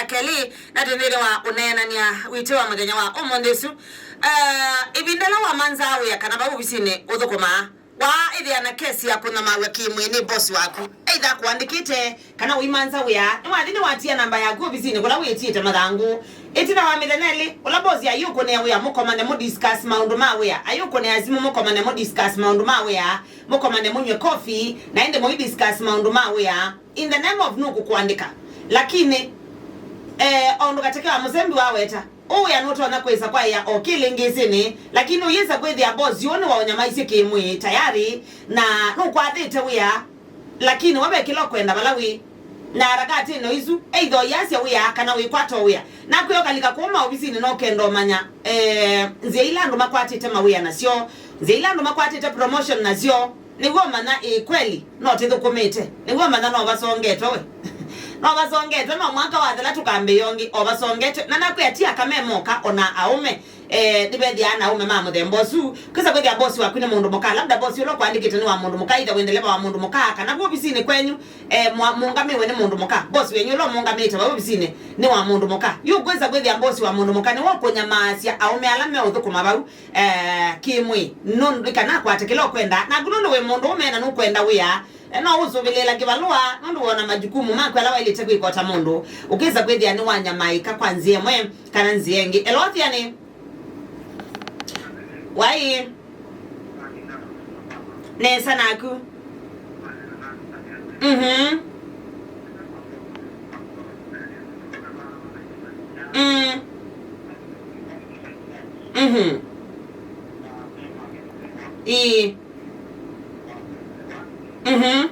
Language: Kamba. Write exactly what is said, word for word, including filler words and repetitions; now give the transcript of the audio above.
Kelly, na twĩ nthĩnĩ wa ũneenany'a witũ wa mũthenya wa ũmũnthĩ ũsu. Eh, ĩvinda ĩla wamanzaa wĩa kana vau ovisinĩ ũthũkũmaa, waa ĩthĩa na kesi ya kũnyamaw'a kĩmwĩĩ nĩ bosi waku, either akũandĩkĩte kana ũimanza wĩa, nĩwathi nĩwatia namba yaku ovisinĩ kũla wĩtiĩte mathangũ. Ĩtina wa mĩthenya ĩlĩ, ũla bosi ayũkũnĩa wĩa mũkomane mũ discuss maũndũ ma wĩa. Ayũkũnĩa simũ mũkomane mũ discuss maũndũ ma wĩa, mũkomane mũnyw'e coffee, na ĩndĩ mũi discuss maũndũ ma wĩa. In the name of nũkũkũandĩka. Lakini, eh, o ũndũ Kateke wa Mũsembi waweta, ũũ wĩa nũtonya kwĩsa kwaĩa o kĩlĩngĩsĩnĩ, lakini ũyĩsa kwĩthĩa bosi ũũ nĩwaũnyamaisye kĩmwĩĩ tayari, na nũkwathĩte wĩa, lakini we ve kĩla ũkwenda vala wĩ. Na harakatĩnĩ o isu, either ũyasya wĩa kana wĩkwata o wĩa. Nakwĩa ũkalika kũu maovisinĩ na ũkenda ũmanya, eh, nzĩa ila andũ makwatĩte mawĩa nasyo, nzĩa ila andũ makwatĩte promotion nasyo, nĩw'o ũmanya ĩ kweli no tĩthũkũmĩte. Nĩw'o ũmanya no vasongetwe we. No vasongetwe, no mwaka wathela tũkambĩĩa ũngĩ o vasongetwe. Na nakwĩa ti aka me moka, o na aũme, eh, nĩvethĩaa na aũme ma mũthemba ũsu. Kwĩsa kwĩthĩa bosi waku nĩ mũndũ mũka, labda bosi ũla ũkwandĩkĩte nĩ wa mũndũ mũka, either wĩ ndeleva wa mũndũ mũka, kana vu ovisinĩ kwenyu, eh, mwa-, mũũngamĩwe nĩ mũndũ mũka. Bosi wenyu ũla ũmũũngamĩte vau ovisinĩ nĩ wa mũndũ mũka. Yu kwĩsa kwĩthĩa bosi wa mũndũ mũka nĩwe ũkũnyamaasya aũme ala meũthũkũma vau, eh, kĩmwĩĩ, nũndũ kana akwate kĩla ũkwenda. Naku nũndũ wĩ mũndũ ũme na nũkwenda wĩa, eh, no ũsũvĩlĩĩla kĩvalũa, nũndũ wona majukumu maku ala waĩlĩte kwĩka o ta mũndũ, ũkĩsa kwĩthĩa nĩwanyamaĩka kwa nzĩa ĩmwe kana nzĩa ĩngĩ. Hello, Thiani. Wai. Nesa naku. Mhm. Mm. Mhm. Ĩĩ. Mhm.